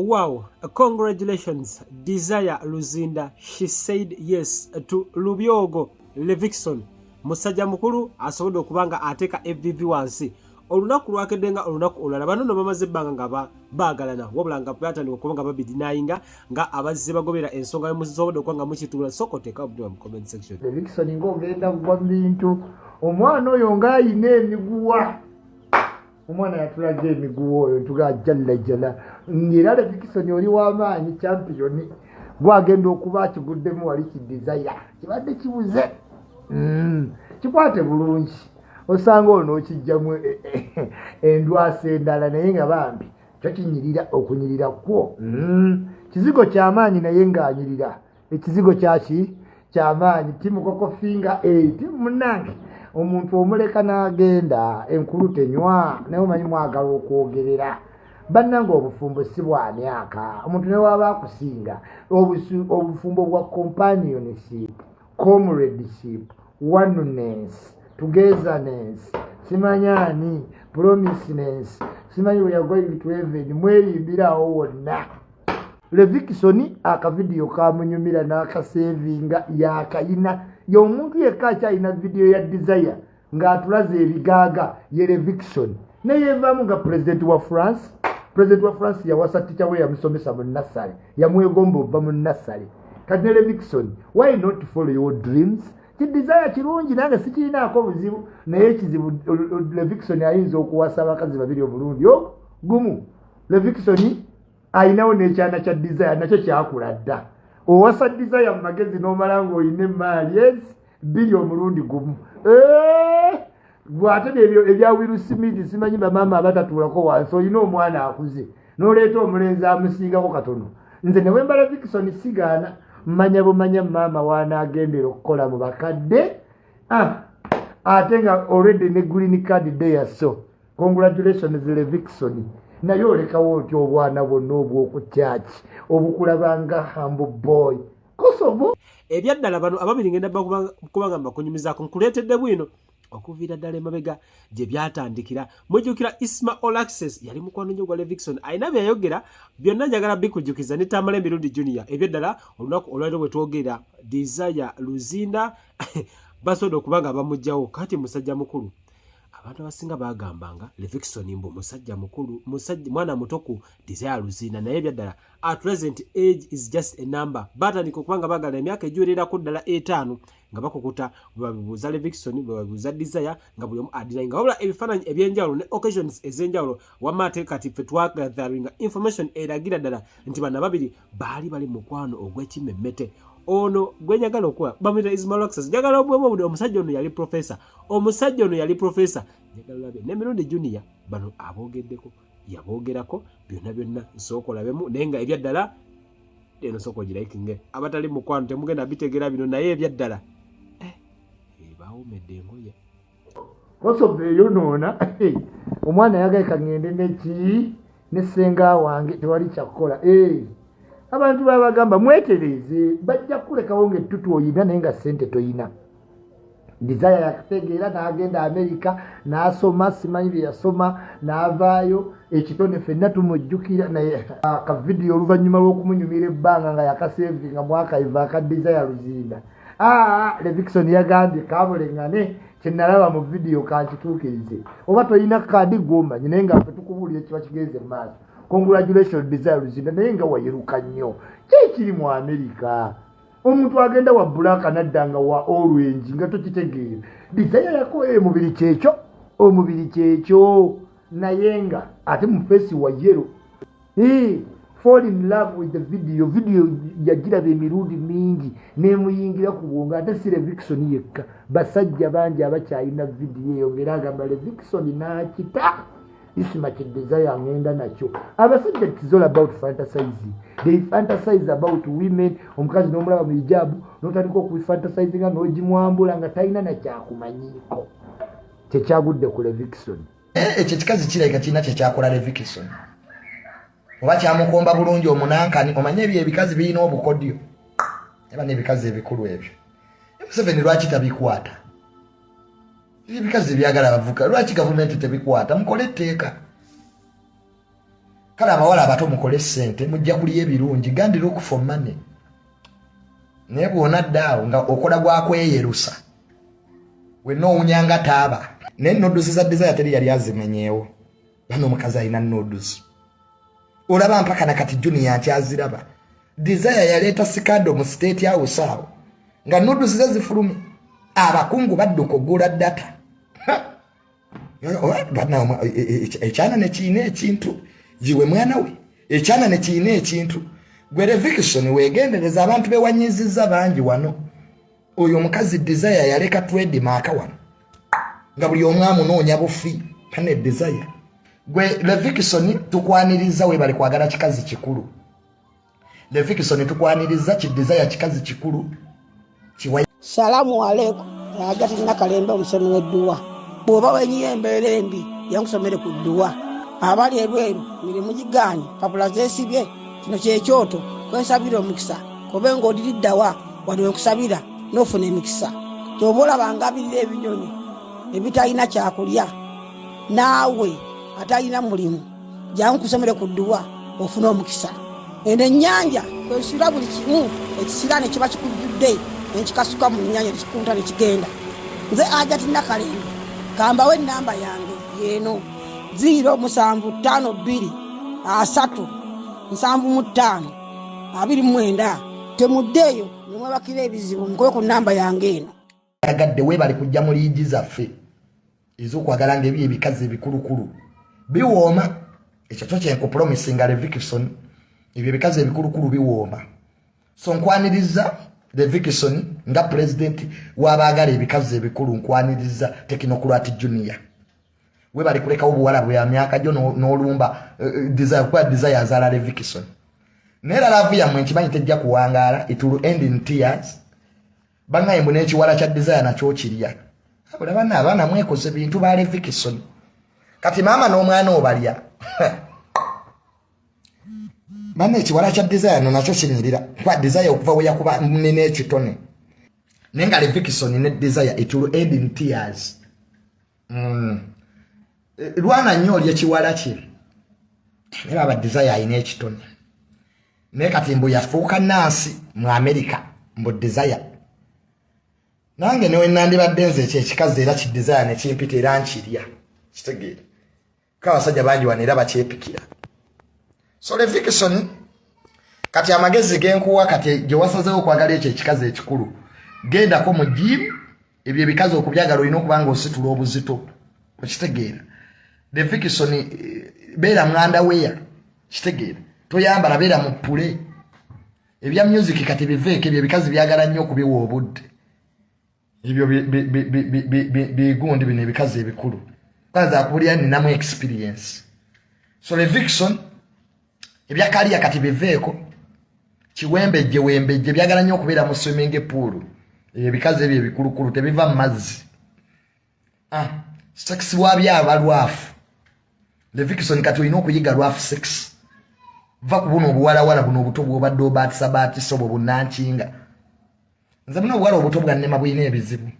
Wow, congratulations, Desire Luzinda. She said yes to Lubyogo Levixone. Musajja mukulu asobodde okuba nga ateeka evvivi wansi. Olunaku lwakedde nga olunaku olulala. Bano nno bamaze ebbanga nga baagalana, wabula nga batandika okuba nga babidinayinga nga abazze bagobera ensonga musobodde okuba nga mukituula. Sooka oteeka obutima mu comment section. Levixone ng'ogenda kugwa mu bintu, omwana oyo ng'ayina emiguwa. Omwana yatulaga emiguwa oyo ntuga jalla jala ng'era Levixone oli w'amaanyi, champiyoni gwagenda okuba akiguddemu wali ki Desire kibadde kibuze. Kikwate bulungi, osanga ono okijjamu endwasa endala, naye nga bambi kyo kinyirira okunyirira kwo. Kizigo kyamaanyi naye ng'anyirira ekizigo kyaki kyamaanyi. Team Coco Finger, team munnange, omuntu omuleka n'agenda enkulu tenywa, naye omanyi mwagala okwogerera. Bannange, obufumbo si bwa myaka. Omuntu ne waba akusinga, obufumbo bwa companionship, comradeship, oneness, togetherness, simanyani promiseness, simanyi we are going to heaven, mweyimbirawo wonna. Levixone akavidiyo kamunyumira n'akasevinga, yakayina y'omuntu yekka akyalina vidiyo ya Desire ng'atulaze ebigaaga ye Levixone, neyevaamu nga pulezidenti wa France. Pulezidenti wa France yawasa tica we yamusomesa mu nursery, yamwegomba ova mu nursery. Kati ne Levixone, why not follow your dreams? Ki Desire kirungi, nange sikirinaako buzibu, naye ekizibu Levixone ayinza okuwasa abakazi babiri omulundi gumu. Levixone ayinawo n'ekyana kya Desire, nakyo kyakula dda. Owasa Desire mu magezi n'omala ng'olina emaali ezi bbiri omulundi gumu. Gwate ebyo ebya Will Smith, simanyi bamaama abatatuulako wansi, olina omwana akuze n'oleeta omulenzi amusingako katono. Nze ne wembala Levixone sigaana, mmanya bumanya maama waanaagendera okukola mu bakadde. Ah, ate nga already ne green card there. So congratulations, Levixone, naye olekawo otya obwana bwonna obw'okukyaki obukulabanga humble boy Kosovo? Ebyaddala bano ababiri ngenda kubanga mbakunyumizaako, nkuleetedde bwino okuviira ddala emabega gye byatandikira. Mujjukira Isma All Access yali mukwano nnyo gwa Levixone, alina byeyayogera byonna, njagala bikujjukiza ne Tamala Emirundi Junior. Ebyaddala olunaku olwaliro bwe twogera, Desire Luzinda basobodde okuba nga bamuggyawo. Kati musajja mukulu, abantu abasinga bagambanga Levixone mbu musajja mukulu, musajja mwana muto ku Desire Luzinda, naye ebyaddala at present age is just a number. Batandika okuba nga bagala emyaka egiwererako ddala 5 nga bakukuta, bwe babibuuza Levixone, bwe babibuuza Desire, nga buli omu adinainga, wabula ebifaananyi ebyenjawulo ne occasions ez'enjawulo. Wamma ate kati ffe twagatheringa information eragira ddala nti bano ababiri baali bali mukwano ogw'ekimemmete. Ono gwe njagala okuwa bamuyita Isma All Access, njagala obwemu obude. Omusajja ono yali professor, omusajja ono yali professor. Njagala olabe n'Emirundi Junior bano aboogeddeko, yaboogerako byonna byonna. Nsooka olabemu, naye nga ebyaddala eno sooka ogirayikinge. Abatali mukwano temugenda bitegeera bino, naye ebyaddala eh, bawomedde engoye. Kosovo eyonoona omwana yagaye kaŋŋende neki ne ssenga wange, tewali kyakukola. Abantu babagamba mwetereeze, bajja kukulekawo ng'ettutu oyina naye nga ssente toyina. Desire yakutegeera n'agenda Amerika n'asoma, simanyi bye yasoma, n'avaayo ekitone ffenna tumujjukira. Naye akavidiyo oluvannyuma lw'okumunyumira ebbanga nga yakasevinga mwakaiva aka Desire Luzinda, aa Levixone yagambye kabuleŋŋane, kyenalaba mu vidiyo kankituukirize. Oba tolina kaadi gwomanyi, naye nga ffe tukubuulira ekiba kigenze mu maaso. Congratulation, Desire Luzinda, naye nga wayeruka nnyo. Kyekiri mu Amerika, omuntu agenda wa black nadda nga wa orange nga tokitegeera. Desire yako omubiri kyekyo, omubiri kyekyo, naye nga ate mu face wa yellow. Fall in love with the video. Video yagiraba emirundi mingi nemuyingira ku bwongo. Ate si Levixone yekka, basajja bangi abakyalina vidiyo eyo ngaera agamba Levixone n'akita Isma ki Desire ngenda nakyo. Abasajja, it is all about fantasizing. They fantasize about women. Omukazi n'omulaba mu hijabu n'otandika okufantasizing n'ogimwambula nga talina nakyakumanyiiko. Kyekyagudde ku Levixone. Ekyo ekikazi kirabika kirina kyekyakola Levixone, oba kyamukomba bulungi omunankani. Omanye ebyo ebikazi birina obukodyo, eba n'ebikazi ebikulu ebyo. Museveni lwaki tabikwata? Ebikazi ebyagala abavuka, lwaki gavumenti tebikwata? Mukole etteeka. Kale abawala abato mukole ssente, mujja kulya ebirungi. Gandi look for money, naye bw'onadda awo nga okola gwakweyerusa, wenna owunya nga taaba. Naye nudes za Desire teri yali azimenyeewo. Bana, omukazi alina nudes, olaba mpaka nakati Junior nkyaziraba. Desire yaleeta scandal mu State House awo nga nudes ze zifulumye, abakungu badduka ogula data. Ekyana nekiina ekintu giwe mwana we, ekyana nekiina ekintu. Gwe Revikison, wegendereza abantu bewanyiziza bangi wano. Oyo omukazi Desire yaleka trademark wano nga buli omu amunoonya bufi. Pane Desire, gwe Levikison, tukwaniriza. Webale kwagala kikazi kikulu. Levikison, tukwaniriza. Ki Desire kikazi kikulu kiwa. Salamu aleikum. Agati Nakalembe, omusomi w'edduwa. Bw'oba wenyiye embeera embi, yankusomere ku dduwa. Abali ebweru, mirimu gigaanye, papula zeesibye, kino kyekyoto kwensabira omukisa. Kobe ng'odiriddawa wano wenkusabira n'ofuna emikisa. Kyoba olaba ngabirira ebinyonyi ebitalina kyakulya, naawe atalina mulimu, jangu nkusomere ku dduwa ofune omukisa. Eno ennyanja kwesula buli kimu, ekisiraani kiba kikujjudde nenkikasuka mu nnyanja, nekikunta nekigenda. Nze Ajati Nakalembe, kambawo enamba yange yeeno: 0752 30 75 29. Temuddeeyo nemwebakira ebizibu, mukube ku namba yange eno. Agadde weebale kujja mu liigi zaffe ez'okwagala nga ebyo ebikazi ebikulukulu biwooma. Ekyo kyo kyenkupromisinga, Levikison, ebyo ebikazi ebikulukulu biwooma. So nkwaniriza Levikison nga pulezidenti w'abaagala ebikazi ebikulu. Nkwaniriza Technocrat Junior, webale kulekawo buwala bwa myaka gyo n'olumba Desire, kuba Desire azaala Levikison. Naye era love yammwe nkimanyi tejja kuwangaala, it will end in tears. Bangaye mbu n'ekiwala kya Desire nakyo kirya. Abula bana, abaana mwekoze bintu ba Levikison. Kati maama n'omwana obalya bana. Ekiwala kya Desire no nakyo kinyirira, kuba Desire okuva we yakuba nina ekitone. Naye nga Levikison ne Desire, it will end in tears. Lwana nnyo oli ekiwala kye, naye baba Desire alina ekitone. Naye kati mbu yafuuka nansi mu America, mbu Desire. Nange newe nandibadde nze ekyo ekikazi era ki Desire nekimpita era nkirya. Kitegeera ko abasajja bangi wano era bakyepikira. So Levikison, kati amagezi genkuwa, kati gye wasazewo okwagala ekyo ekikazi ekikulu, gendako mu gym. Ebyo ebikazi okubyagala olina okuba nga ositula obuzito. Okitegeera, Levikison? Beera mwandaweya, kitegeera? Toyambala, beera mu pule. Ebya music kati biveeko. Ebyo ebikazi byagala nnyo okubiwa obudde. Ebyo bigundi bino ebikazi ebikulu kaza akubulira, ninamu experience. So Levikson, ebya career kati biveeko. Kiwembejje wembejje byagala nnyo okubeera mu swimming pool. Ebikazi ebyo ebikulukulu tebiva mu mazzi. Ah, sex wabyo aba rough. Levikson, kati olina okuyiga rough sex. Va ku buno obuwalawala buno obuto bwobadde obaatisabaatisa obwo bunankinga. Nze buno obuwala obuto bwannema, bulina ebizibu.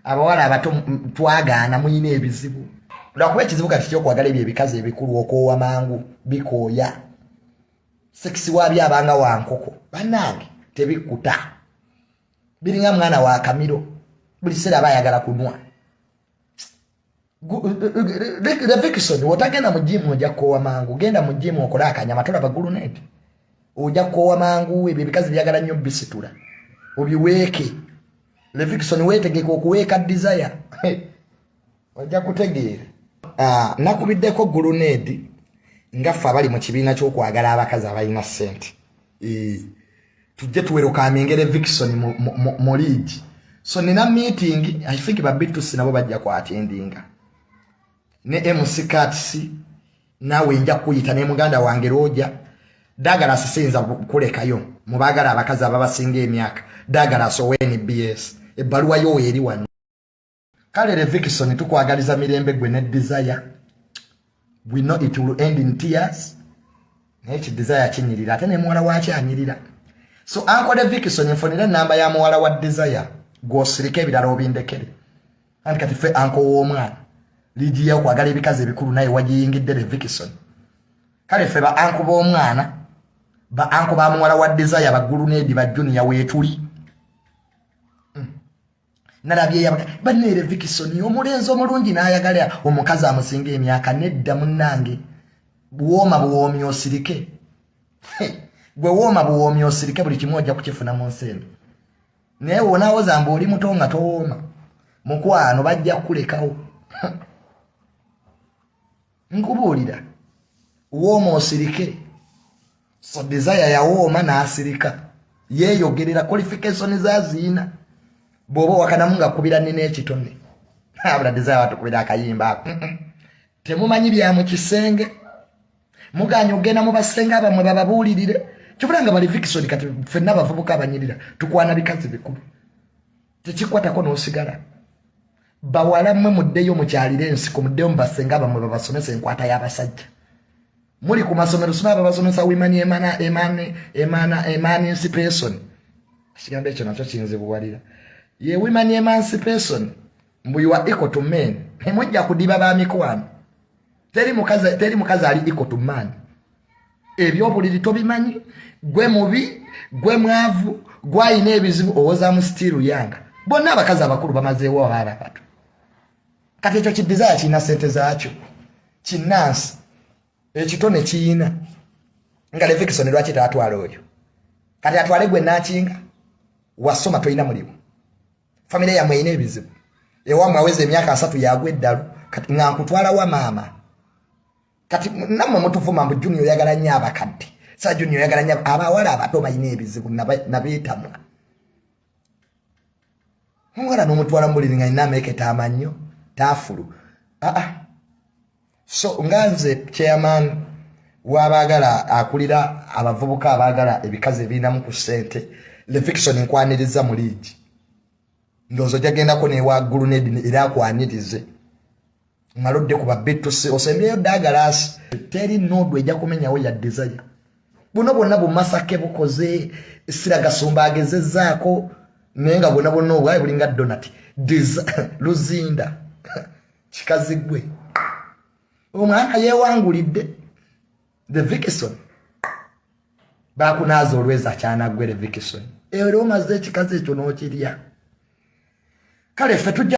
Abawala abato twagaana, muyina ebizibu. Lwakuba ekizibu kati kyokwagala ebyo ebikazi ebikulu, okoowa mangu, bikooya. Sex wabyo abanga wa nkoko, bannange, tebikkuta, biringa mwana wa kamiro, buli kiseera aba ayagala kunwa. Levikson, wotagenda mu gym ojja kukoowa mangu. Genda mu gym okole akanyama, tolaba gulunet, ojja kukoowa mangu. Ebyo ebikazi byagala nnyo bisitula, obiweeke. Levikson, weetegeka okuweeka Desire, ojja kutegeera. Ah, nakubiddeko gulunedi nga ffe abali mu kibiina ky'okwagala abakazi abalina ssente, tujje tuwerokamingere Levikson mu liigi. So nina meeting, I think ba B2C nabo bajja kwattendinga ne MC Cats. Naawe nja kuyita ne muganda wange Roja Dagalas. Siyinza kulekayo mubaagala abakazi ababasinga emyaka. Dagalas owa NBS, ebbaluwa yo eri wano. Kale Levikson, tukwagaliza mirembe gwe ne Desire. We know it will end in tears, naye ki Desire kinyirira, ate ne muwala wakyo anyirira. So uncle Levikson, nfunira enamba ya muwala wa Desire, gw'osirika, ebirala obindekere. Anti kati ffe uncle w'omwana. Liigi y'okwagala ebikazi ebikulu naye wagiyingidde Levikison. Kale ffe ba anko b'omwana, ba anko ba muwala wa Desire, ba Gulunedi, ba Junior weetuli. Nalabye yabaka banne Levikison omulenzi omulungi n'ayagala omukazi amusinga emyaka. Nedda munnange, buwooma buwoomi osirike. Gwe wooma buwoomi osirike, buli kimu ojja kukifuna mu nsi eno. Naye wonaawoza mbu oli muto nga towooma, mukwano bajja kukulekawo. Nkubuulira, wooma osirike. So Desire yawooma n'asirika, yeeyogerera qualification zaziina. Bw'oba owakanamu nga kubira nina ekitone abula Desire watukubira akayimba ako. Temumanyi bya mu kisenge, muganya okugenda mu basenge abamwe bababuulirire. Kibula nga bali Vikison. Kati ffenna abavubuka abanyirira tukwana bikazi bikulu, tekikwatako n'osigala. Bawala mmwe muddeyo mukyalire ensiko, muddeyo mubasenga bamwe babasomesa enkwata y'abasajja. Muli ku masomero, sima babasomesa women emana emane emana emancipation. Ekigambo ekyo nakyo kinzibuwalira. Ye women emancipation, mbu you are equal to men. Nemujja kudiba ba mikwano. Teri mukazi, teri mukazi ali equal to man. Ebyobuliri tobimanyi, gwe mubi, gwe mwavu, gwayina ebizibu, owozaamu sitiiru yanga. Bonna abakazi abakulu bamazeewo abaana bato. Kati ekyo ki Desire kirina sente zaakyo, kinansi ekitone kiyina. Nga Levikison lwaki taatwala oyo? Kati atwale gwe nakinga wasoma, tolina mulimu, famire yammwe erina ebizibu, ewammwe aweza emyaka 30 yagwa eddalu. Kati nga nkutwalawa maama? Kati nammwe mutuvuma mbu Junior oyagala nnyo abakadde. Sa Junior oyagala nnyo abawala abato, balina ebizibu nabeetamwa. Omuwala n'omutwala mu buliri nga nina ameeketa amannyo taafulu. Aa, so nga nze chairman w'abaagala, akulira abavubuka abaagala ebikazi ebirinamu ku ssente, Levikson nkwaniriza mu liigi. Ndowooza ojjagendako newa Gulunedi era akwanirize. Malodde ku babitusi osembyeyo Dagalasi. Teri nodu ejja kumenyawo ya Desire. Buno bwonna bumasake bukoze siragasumba agezezzaako, naye nga bwonna bwonna obwayi bulinga donati luzinda. Kikazi gwe, omwana yeewangulidde the Vikison. Bakunaaza olweza kyanagwere Vikison, era omaze ekikazi ekyo n'okirya. Kale ffe tujja.